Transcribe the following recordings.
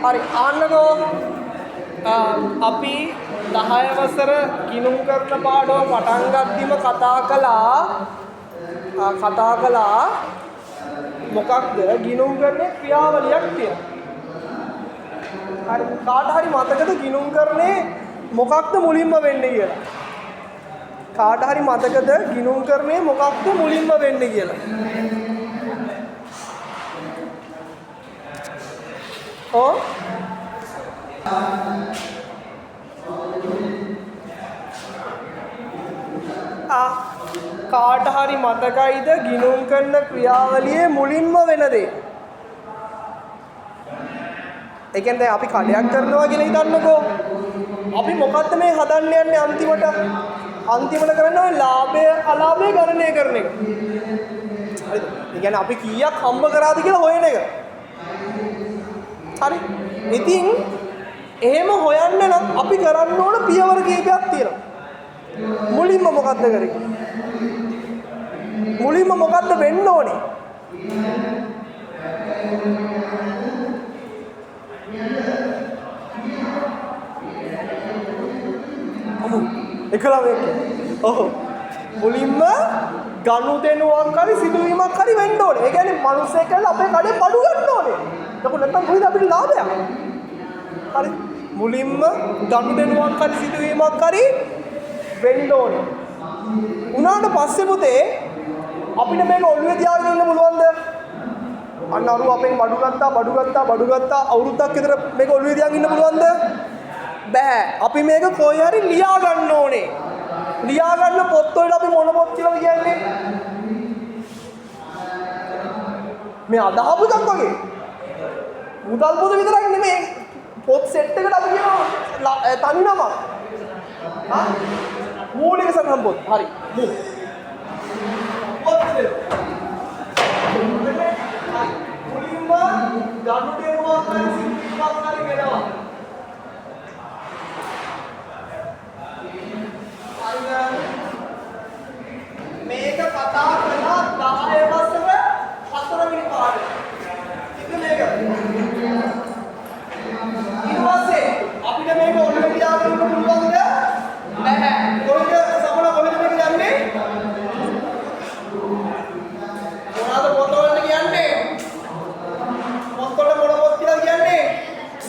හරි ආන්නකෝ අපි 10 වසර ගිණුම් කරන පාඩම පටන් ගද්දිම කතා කළා මොකක්ද ගිණුම් කරන ක්‍රියාවලියක් තියෙනවා. හරි කාට හරි මතකද ගිණුම් කරන්නේ මොකක්ද මුලින්ම වෙන්නේ කියලා? කාට හරි මතකද ගිණුම් කරන්නේ මොකක්ද මුලින්ම වෙන්නේ කියලා? ඔව් කාට හරි මතකයිද ගිණුම් කරන ක්‍රියාවලියේ මුලින්ම වෙන දේ? ඒ කියන්නේ දැන් අපි කඩයක් කරනවා කියලා හිතන්නකෝ. අපි මොකද්ද මේ හදන්න යන්නේ අන්තිමට? අන්තිමට කරන්නේ ඔය ලාභය අලාභය ගණනය කරන එක. හරිද? ඒ කියන්නේ අපි කීයක් හම්බ කරාද කියලා හොයන එක. හරි. ඉතින් එහෙම හොයන්න නම් අපි කරන්න ඕන පියවර කීපයක් තියෙනවා. මුලින්ම මොකද්ද කරේ? මුලින්ම මොකද්ද වෙන්න ඕනේ? ඔව් එක ළමයෙක්. ඔව් මුලින්ම ගනුදෙනුවක් හරි සිදුවීමක් හරි වෙන්න ඕනේ. ඒ කියන්නේ මිනිස්සෙක් කියලා අපේ කඩේ බඩු ගන්න ඕනේ. එතකොට නැත්තම් කොහෙද අපිට ලාභයක්? හරි. මුලින්ම ගනුදෙනුවක් හරි සිදුවීමක් හරි වෙන්න ඕනේ. උනාට පස්සේ පුතේ අපිට මේක ඔළුවේ තියාගෙන ඉන්න පුළුවන්ද? අන්න අරු අපෙන් බඩු ගත්තා බඩු ගත්තා බඩු ගත්තා අවුරුද්දක් විතර මේක ඔළුවේ තියාගෙන ඉන්න පුළුවන්ද? බෑ. අපි මේක කොහේ හරි ලියා ගන්න ඕනේ. ලියා ගන්න පොත් වලට අපි මොන පොත් කියලාද කියන්නේ? මේ අදහපු එකක් වගේ. මුදල් පොත විතරක් නෙමෙයි, පොත් සෙට් එකට අපි කියනවා තනි නමක්. හා මූලික සටහන් පොත්. හරි. පොත් දෙන්න. මුලින්ම ගනුදෙනුවක් හරි සිදුවීමක් හරි වෙනවා. මේක කතා කළා 10 වසර 4 වෙනි පාඩම. ඉතින් මේක ඊට පස්සේ අපිට මේක ඔළුවේ තියාගෙන ඉන්න පුළුවන්ද? බැහැ. කොහෙද සමන කොහෙද මේක යන්නේ? මොනවාද පොත් වලට කියන්නේ? පොත් වල මොන පොත් කියලා කියන්නේ?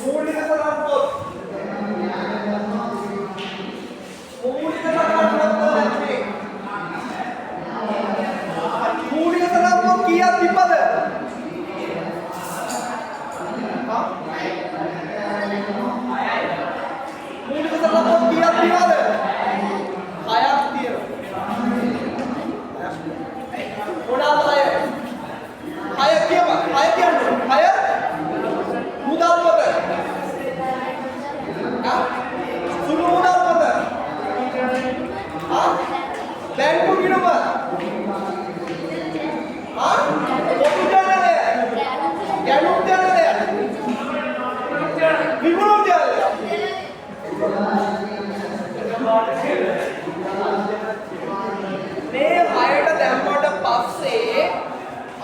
මූලික සටහන් පොත්. මූලික සටහන් පොත් වල යන්නේ. මූලික සටහන් පොත් කීයක් තිබ්බද? හා? මූලික සටහන් පොත් කීයක් තියනවද? 6ක් තියෙනවා. මොනවාද 6? 6 කියපන්. 6 කියන්නේ 6 මුදල් පොත. හා? සුළු මුදල් පොත. හා? බැංකු ගිණුම. හා? පොදු ජනලය. ගැණුම් ජනලය. විකුණුම් ජනලය. මේ හයට දැම්මට පස්සේ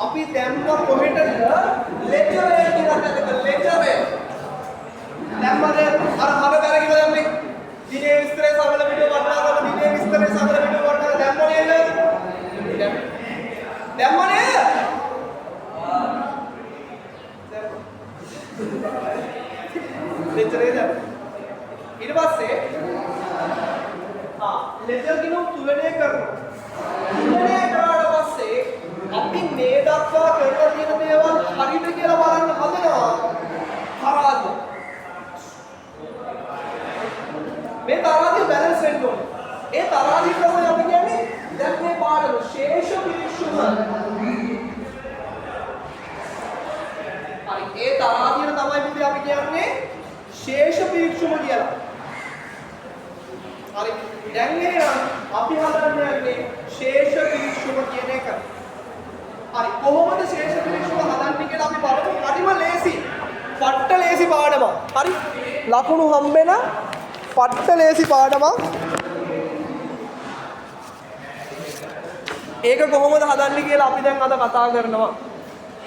අපි දැම්ම කොහෙටද? ලෙජර් එක කියලා නැතක ලෙජර් එක. දැම්මද අර හර බැර කියලා දැම්මේ? දිනේ විස්තරේ සමල පිටුව වටනාකම දිනේ විස්තරේ සමල පිටුව වටනාකම දැම්ම නේද? දැම්ම නේද? ලෙජර් එක දැම්ම. ඊට පස්සේ ලෙජර් ගිණුම් තුලනය කරනවා. තුලනය කරාට පස්සේ අපි මේ දක්වා කරලා තියෙන දේවල් හරිද කියලා බලන්න හදනවා තරාදිය. මේ තරාදිය බැලන්ස් වෙන්න ඕනේ. ඒ තරාදිය තමයි අපි කියන්නේ දැන් මේ පාඩම ශේෂ පිරික්සුම. හරි ඒ තරාදියට තමයි පුතේ අපි කියන්නේ ශේෂ පිරික්සුම කියලා. හරි දැන් එහෙනම් අපි හදන්න යන්නේ ශේෂ පිරික්සුම කියන එක. හරි කොහොමද ශේෂ පිරික්සුම හදන්නේ කියලා අපි බලමු. හරිම ලේසි. පට්ට ලේසි පාඩමක්. හරි ලකුණු හම්බෙන පට්ට ලේසි පාඩමක්. ඒක කොහොමද හදන්නේ කියලා අපි දැන් අද කතා කරනවා.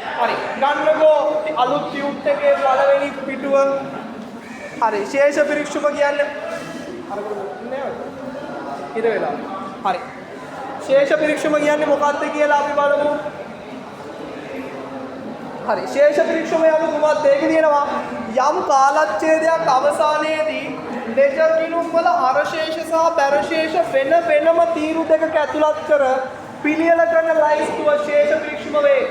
හරි. ගන්නකෝ අලුත් ටියුට් එකේ පළවෙනි පිටුව. හරි. ශේෂ පිරික්සුම කියන්නේ අර නෑ ඉර වෙලා. හරි. ශේෂ පිරික්සුම කියන්නේ මොකක්ද කියලා අපි බලමු. හරි. ශේෂ පිරික්සුම යනු කුමක්ද? ඒකේ තියෙනවා යම් කාලච්ඡේදයක් අවසානයේදී ලෙජර් ගිණුම් වල අරශේෂ සහ බැරශේෂ වෙන වෙනම තීරු දෙකක ඇතුළත් කර පිළියෙල කරන ලයිස්තුව ශේෂ පිරික්සුම වේ.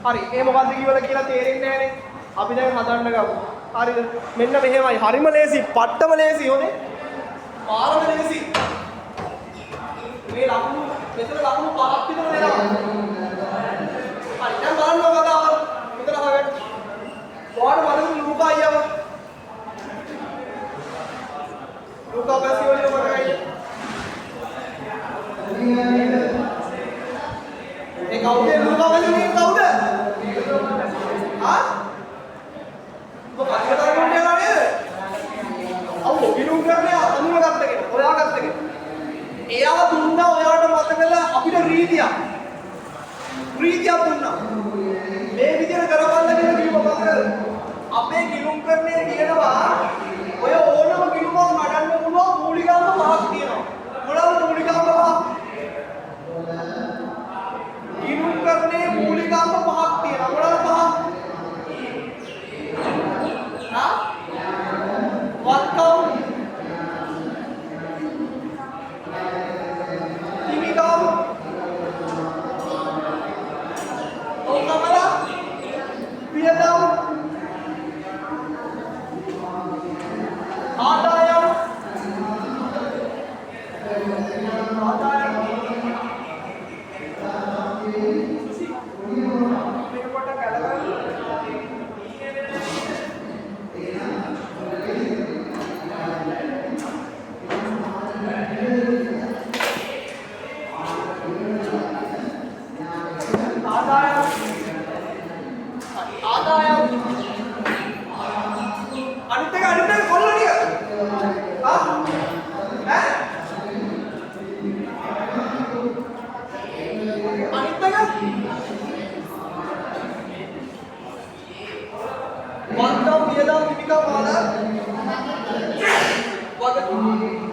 හරි. ඒ මොකද්ද කියවල කියලා තේරෙන්නේ නැහනේ. අපි දැන් හදන්න ගමු. හරිද? මෙන්න මෙහෙමයි. හරිම ලේසි. පට්ටම ලේසි හොනේ. මාරම ලේසි. මේ ලකුණු මෙතන ලකුණු පහක් විතර දෙනවා. හරි. දැන් බලන්න කතාව. මෙතන අහගන්න. ඔයාලට මතකද ලූකා අයියව? ලූකා බැසියෝලිව මතකයිද? ඒ කවුද ලූකා බැසියෝලි කවුද? ආ? ඔබ කතා කරන්න යනවා නේද? ඔව් ගිණුම් කරන්නේ අඳුනගත්ත කෙනෙක්, හොයාගත්ත කෙනෙක්. එයා දුන්නා ඔයාට මතකද අපිට රීතියක්. රීතියක් දුන්නා. මේ විදියට කරපල්ලා කියලා කිව්වා මතකද? අපේ ගිණුම් කරන්නේ කියනවා ඔය ඕනම ගිණුමක් මඩන්න පුළුවන් මූලිකාංග පහක් තියෙනවා. මොනවාද මූලිකාංග පහ? ගිණුම් කරන්නේ මූලිකාංග පහක් තියෙනවා. මොනවාද පහ? හා? වත්කම්, හිමිකම්, ඔව්කමලා, වියදම්, ආදායම්, ආදායම්. සුසි මේක පොඩ්ඩක් අල්ලගන්න. ආදායම්, ආදායම්. අනිත් එක, අනිත් එක කොල්ල ටික. ආ ඈ අනිත් එක වත්කම්, වියදම්, හිමිකම්, ආදායම්, වගකීම්.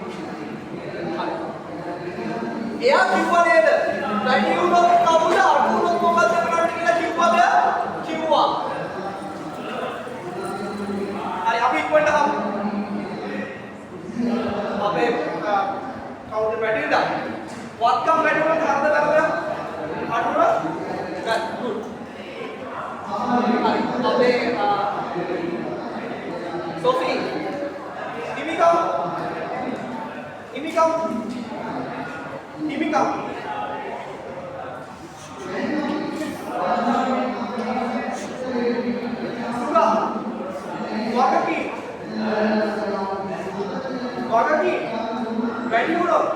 එයා කිව්වා නේද? වැඩි වුණොත් කවුද අඩු වුණොත් මොකද්ද කරන්න කියලා කිව්වද? කිව්වා. හරි අපි ඉක්මනට හමු. අපේ කවුද මැටිල්ඩා? වත්කම් වැඩි වුණොත් හරිද වැරදිද? අඩු වුණොත් වැරදි. ගුඩ්. හරි. අපේ සෝෆි හිමිකම්, හිමිකම්, හිමිකම්. සුගා වගකීම්, වගකීම් වැඩි වුණොත්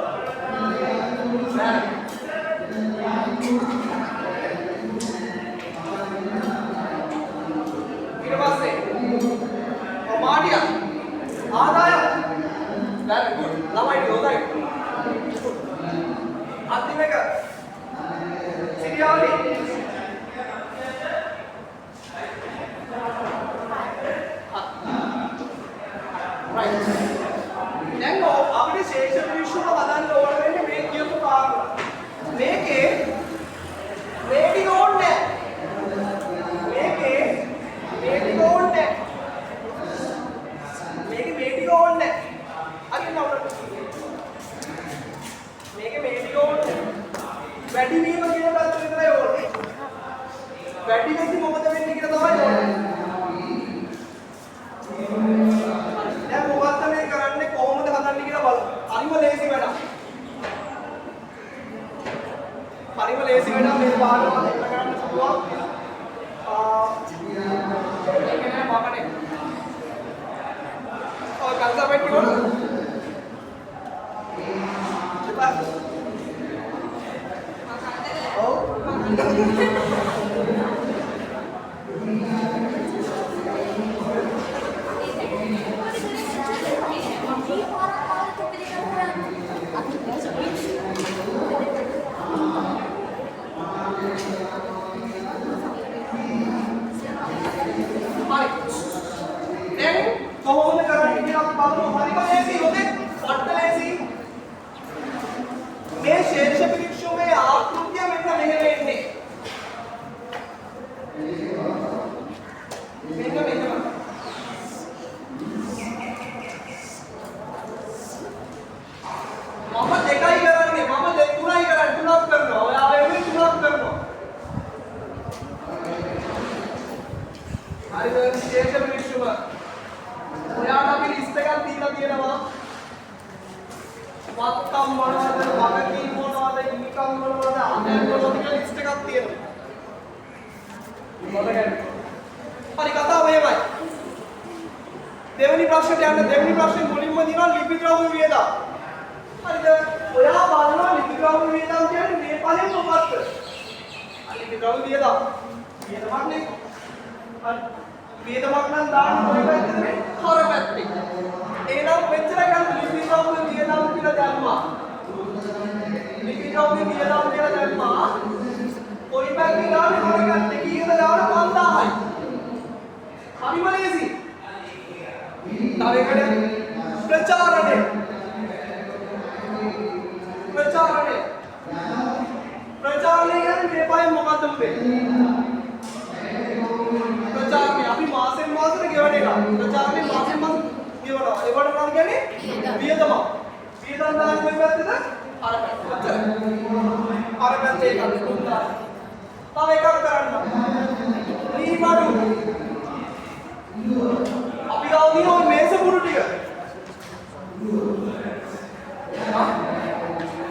නෑ. ඊට පස්සේ මාටියා ආදායම්. Very good. ළමයි හොඳයි. අන්තිම එක සිරියාවලි. රයිට්. දැන් අපිට ශේෂ පිරික්සුම හදන්න ඕන වෙන්නේ මේ කියපු කාරණා. මේකේ මේ ටික ඕනේ නැහැ. මේකේ මේ ටික ඕනේ නැහැ. මේකේ මේ ටික ඕනේ නැහැ. හරි නේද? මේකේ මේ ටික ඕනේ නැහැ. වැඩි වීම කියන පැත්ත විතරයි ඕනේ. වැඩි වෙද්දි මොකද වෙන්නේ කියලා තමයි ඕනේ. දැන් මොකක්ද මේ කරන්නේ කොහොමද හදන්නේ කියලා බලමු. හරිම ලේසි වැඩක්. බලමු. හරිම ලේසි හොඳේ. පට්ට ලේසි. මේ ශේෂ පිරික්සුමේ ආකෘතිය මෙන්න මෙහෙම එන්නේ. මෙන්න මෙහෙම. මම දෙකයි කරන්නේ. මම තුනයි කරන්නේ. තුනක් කරනවා. ඔයා වෙනුවෙන් තුනක් කරනවා. හරිද? ශේෂ පිරික්සුම. ඔයාට අපි ලිස්ට් එකක් දීලා තියෙනවා. වත්තම් මොනවද, වගකීම් මොනවද, හිමිකම් මොනවද, ආදායම් මොනවද කියලා ලිස්ට් එකක් තියෙනවා. මතකයි. හරි කතාව එහෙමයි. දෙවෙනි ප්‍රශ්නෙට යන්න. දෙවෙනි ප්‍රශ්නේ මුලින්ම දිනවා ලිපි ද්‍රව්‍ය වියදම්. හරිද? ඔයා බලනවා ලිපි ද්‍රව්‍ය වියදම් කියන්නේ මේ පහෙන් මොකක්ද? ලිපි ද්‍රව්‍ය වියදම්. වියදමක් නේ. හරි. වියදමක් නම් දාන්න කොයි පැත්තද මේ? හර පැත්තේ. එහෙනම් මෙච්චර ගන්න ලිපි ද්‍රව්‍ය වියදම් කියලා දැම්මා. ලිපි ද්‍රව්‍ය වියදම් කියලා දැම්මා. කොයි පැත්තේ දාන්නේ? හර පැත්තේ. කීයද දාන්න? 5000යි. හරිම ලේසි. තව එකට ප්‍රචාරණය. ප්‍රචාරණය. ප්‍රචාරණය කියන්නේ මේ පහෙන් මොකද්ද පුතේ? ප්‍රචාරණය අපි මාසෙන් මාසෙට ගෙවන එක. ප්‍රචාරණය මාසෙන් මාසෙ ගෙවනවා. ඒවට මොනවද කියන්නේ? වියදම. වියදම් දාන්නේ කොයි පැත්තේද? අර පැත්ත. ඔච්චරයි. අර පැත්තේ එකක් 3000. තව එකක් කරන්න. ලීබඩු. අපි ගාව තියෙන ওই මේස පුරු ටික.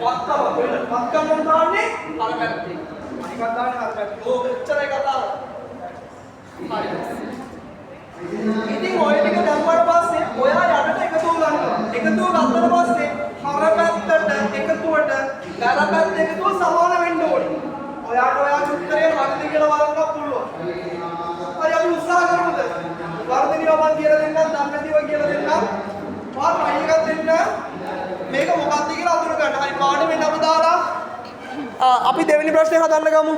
වත්තම කොහෙද? වත්තම නම් දාන්නේ අර පැත්තේ. අනිකක් දාන්නේ අර පැත්තේ. ඕක එච්චරයි කතාව. හරි. ඉතින් ඔය ටික දැම්මට පස්සේ ඔයා යටට එකතුව ගන්නවා. එකතුව ගත්තට පස්සේ හර පැත්තට එකතුවට බැල පැත්ත එකතුව සමාන වෙන්න ඕනේ. ඔයාට ඔයාගේ උත්තරේ හරිද කියලා බලන්නත් පුළුවන්. හරි අපි උත්සාහ කරමුද? වර්ධනියව මං කියලා දෙන්නම්, දන්නේ නැතිව කියලා දෙන්නම්. ඔයා try එකක් දෙන්න. මේක මොකක්ද කියලා අඳුර ගන්න. හරි පාඩමේ නම දාලා අපි දෙවෙනි ප්‍රශ්නේ හදන්න ගමු.